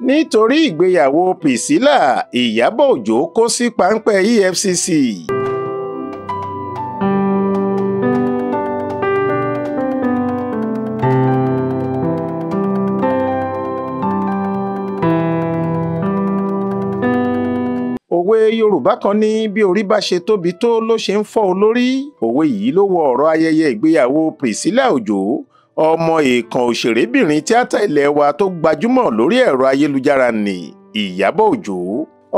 Nítorí ìgbéyàwó Priscilla, Ìyábọ̀ Òjó kó sí páńpẹ́ EFCC. Òwe Yorùbá kan ní bí orí bá ṣe tóbi tó ló ṣe ń fọ́ olórí. Òwe yìí ló wọ ọ̀rọ̀ ayẹyẹ ìgbéyàwó Priscilla Òjó, ọmọ èèkàn òṣèrébìnrin tíátà ilé wa tó gbajúmọ̀ lórí ẹ̀rọ ayélujára ní Ìyábọ̀ Òjó.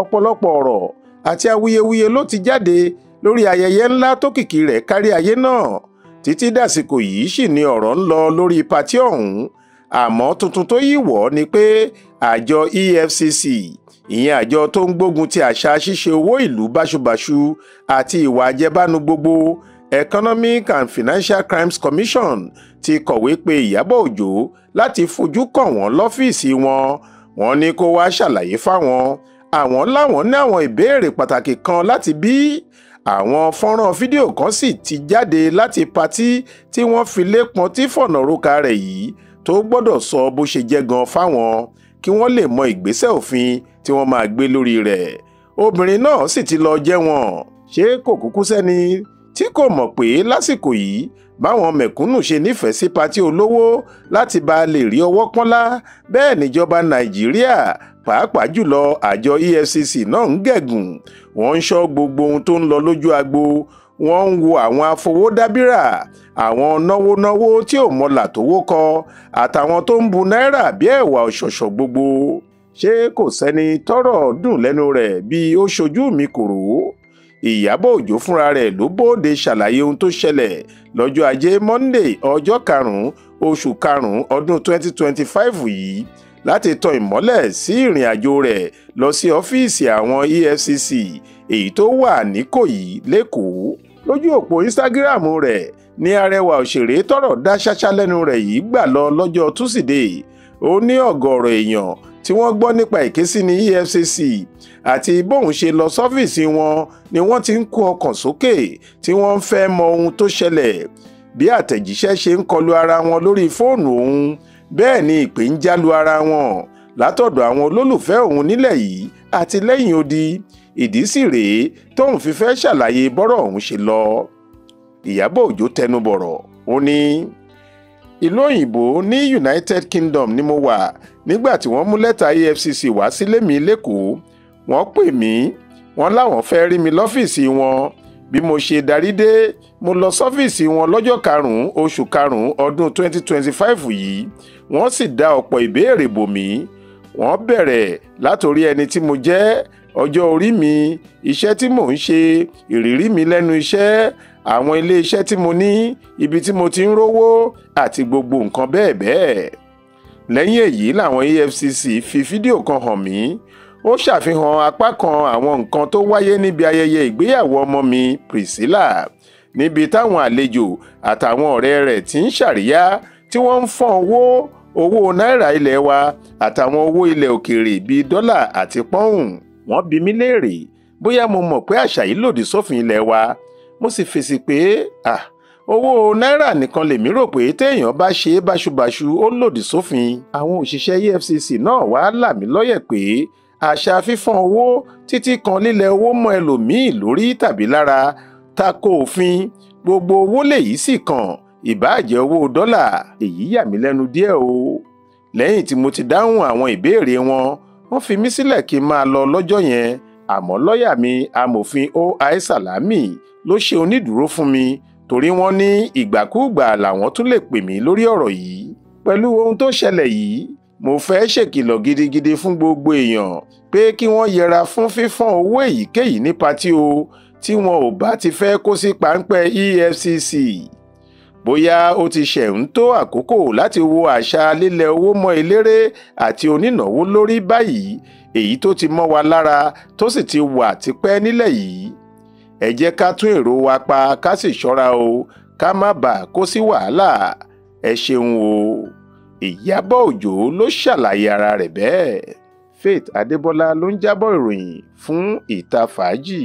Ọ̀pọ̀lọpọ̀ ọ̀rọ̀ àti awuyewuye ló ti jáde lórí ayẹyẹ ńlá tó kìkì rẹ̀ kárí ayé náà. Títí dàsìkò yìí sì ni ọ̀rọ̀ ń lọ lórí patí ọ̀hún. Àmọ́ tuntun tó yí wọ̀ ni pé àjọ EFCC, ìyẹn àjọ tó ń gbógun ti àṣà ṣíṣe owó ìlú báṣubàṣu àti ìwà àjẹbánu gbogbo, Economic and Financial Crimes Commission, ti kọ̀wé pe Ìyábọ̀ Òjó láti fojú kàn wọ́n lọ́fíìsì wọn. Wọ́n ní kó wá ṣàlàyé fáwọn. Àwọn láwọn ní àwọn ìbéèrè pàtàkì kan láti bí. Àwọn fọ́nrán fídíò kan sì ti jáde láti patí tí wọ́n fi lé pọ́ntí fọ̀nà roka rẹ̀ yìí tó gbọ́dọ̀ sọ bó ṣe jẹ́ gan fáwọn kí wọ́n lè mọ ìgbésẹ̀ òfin tí wọ́n máa gbé lórí rẹ̀. Obìnrin náà sì ti lọ jẹ́wọ̀n. Ṣé kò kúkú sẹ́ni tí kò mọ̀ pé lásìkò yìí báwọn mẹ̀kúnnù ṣe nífẹ̀ẹ́ sí patí olówó láti bá a lè rí ọwọ́ pọ́nlá, bẹ́ẹ̀ níjọba Nàìjíríà pàápàá jùlọ àjọ EFCC náà ń gẹ̀gùn. Wọ́n ń ṣọ́ gbogbo ohun tó ń lọ lójú agbo. Wọ́n ń wo àwọn afowódábírà, àwọn náwónáwó tí ò mọlà tówó kọ, àtàwọn tó ń bu náírà bí ẹ̀wà ọ̀ṣọ̀ṣọ̀ gbogbo. Ṣé kò sẹ́ni tọ́rọ̀ dùn lẹ́nu rẹ̀ bí ó ṣojú mi kòrò? Ìyábọ̀ Òjó fúnra rẹ̀ ló bóde ṣàlàyé ohun tó ṣẹlẹ̀ lọ́jọ́ ajé Monday ọjọ́ karùn-ún oṣù karùn-ún ọdún 2025 yìí láti tan ìmọ́lẹ̀ sí ìrìn àjò rẹ̀ lọ sí ọ́fíìsì àwọn EFCC èyí tó wà níkòyí lẹ́kọ̀ọ́. Lójú òpó Instagram rẹ̀ ní arẹwà òṣèré tọ́rọ̀ dá ṣáṣá lẹ́nu rẹ̀ yìí gbà lọ lọ́jọ́ Túsìdeè. Ó ní ọ̀gọ̀ọ̀rọ̀ èèyàn tí wọ́n gbọ́ nípa ìkésíni EFCC àti bóun ṣe lọ sọ́fíìsì wọn ni wọ́n ti ń kó ọkàn sókè tí wọ́n ń fẹ́ mọ ohun tó ṣẹlẹ̀. Bí àtẹ̀jíṣẹ́ ṣe ń kọlu ara wọn lórí fóònù òun, bẹ́ẹ̀ ni ìpè ń jálu ara wọn látọ̀dọ̀ àwọn olólùfẹ́ òun nílẹ̀ yìí àti lẹ́yìn odi. Ìdí sì rèé tóun fi fẹ́ ṣàlàyé bọ́rọ̀ òun ṣe lọ. Ìyábọ̀ Òjó tẹnubọ̀rọ̀, ó ní ìlú òyìnbó ní United Kingdom ni mo wà nígbà tí wọ́n mú lẹ́tà EFCC wá sílé mi lẹ́kọ̀ọ́. Wọ́n pè mí, wọ́n láwọn fẹ́ rí mi lọ́fíìsì wọn. Bí mo ṣe darí dé, mo lọ sọ́fíìsì wọn lọ́jọ́ karùn-ún oṣù karùn-ún ọdún 2025 yìí. Wọ́n sì dá ọ̀pọ̀ ìbéèrè bò mí. Wọ́n bẹ̀rẹ̀ látòrí ẹni tí mo jẹ́, ọjọ́ orí mi, iṣẹ́ tí mò ń ṣe, ìrírí mi lẹ́nu iṣẹ́, àwọn ilé iṣẹ́ tí mo ní, ibi tí mo ti ń rówó àti gbogbo nǹkan bẹ́ẹ̀ bẹ́ẹ̀. Lẹ́yìn èyí làwọn EFCC fi fídíò kan hàn mí. Ó ṣàfihàn apá kan àwọn nǹkan tó wáyé níbi ayẹyẹ ìgbéyàwó ọmọ mi Priscilla, níbi táwọn àlejò àtàwọn ọ̀rẹ́ rẹ̀ ti ń ṣàríyá tí wọ́n ń fọ́n owó náírà ilé wa àtàwọn owó ilẹ̀ òkèèrè bíi dọ́là àti pọ́ùn. Wọ́n bi mí léèrè bóyá mo mọ̀ pé àṣà yìí lòdì sófin ilé wa. Mo sì fèsì pé owó náírà nìkan lèmi rò pé téèyàn bá ṣe é báṣubàṣu ó lòdì sófin. Àwọn òṣìṣẹ́ EFCC náà wá là mí lọ́yẹ̀ pé àṣà fífọ́n owó títí kan lílẹ̀ owó mọ́ ẹlòmíì lórí tàbí lára tako òfin. Gbogbo owó lèyí sì kàn, ìbáàjẹ́ owó dọ́là. Èyí yà mí lẹ́nu díẹ̀ o. Lẹ́yìn tí mo ti dáhùn àwọn ìbéèrè wọn, wọ́n fi mí sílẹ̀ kí n máa lọ lọ́jọ́ yẹn. Àmọ́ lọ́ọ̀yà mi, amòfin O.I. Salami, ló ṣe onídùúró fún mi torí wọ́n ní ìgbàkúùgbà làwọn tún lè pè mí lórí ọ̀rọ̀ yìí. Pẹ̀lú ohun tó ṣẹlẹ̀ yìí, mo fẹ́ ṣèkìlọ̀ gidigidi fún gbogbo èèyàn pé kí wọ́n yẹra fún fífọ́n owó èyíkéyìí ní patí o tí wọn ò bá ti fẹ́ kó sí páńpẹ́ EFCC. Bóyá ó ti ṣẹ̀ ń tó àkókò láti wo àṣà lílẹ̀ owó mọ́ eléré àti onínáwó lórí báyìí, èyí tó ti mọ́ wa lára tó sì ti wà tipẹ́ nílẹ̀ yìí. Ẹ jẹ́ ká tún èrò wa pa ká sì ṣọ́ra o, ká má bàa kó sí wàhálà. Ẹ ṣeun o. Ìyábọ̀ Òjó ló ṣàlàyé ara rẹ̀ bẹ́ẹ̀. Faith Adébọlá ló ń jábọ̀ ìròyìn fún Ìta Fàájì.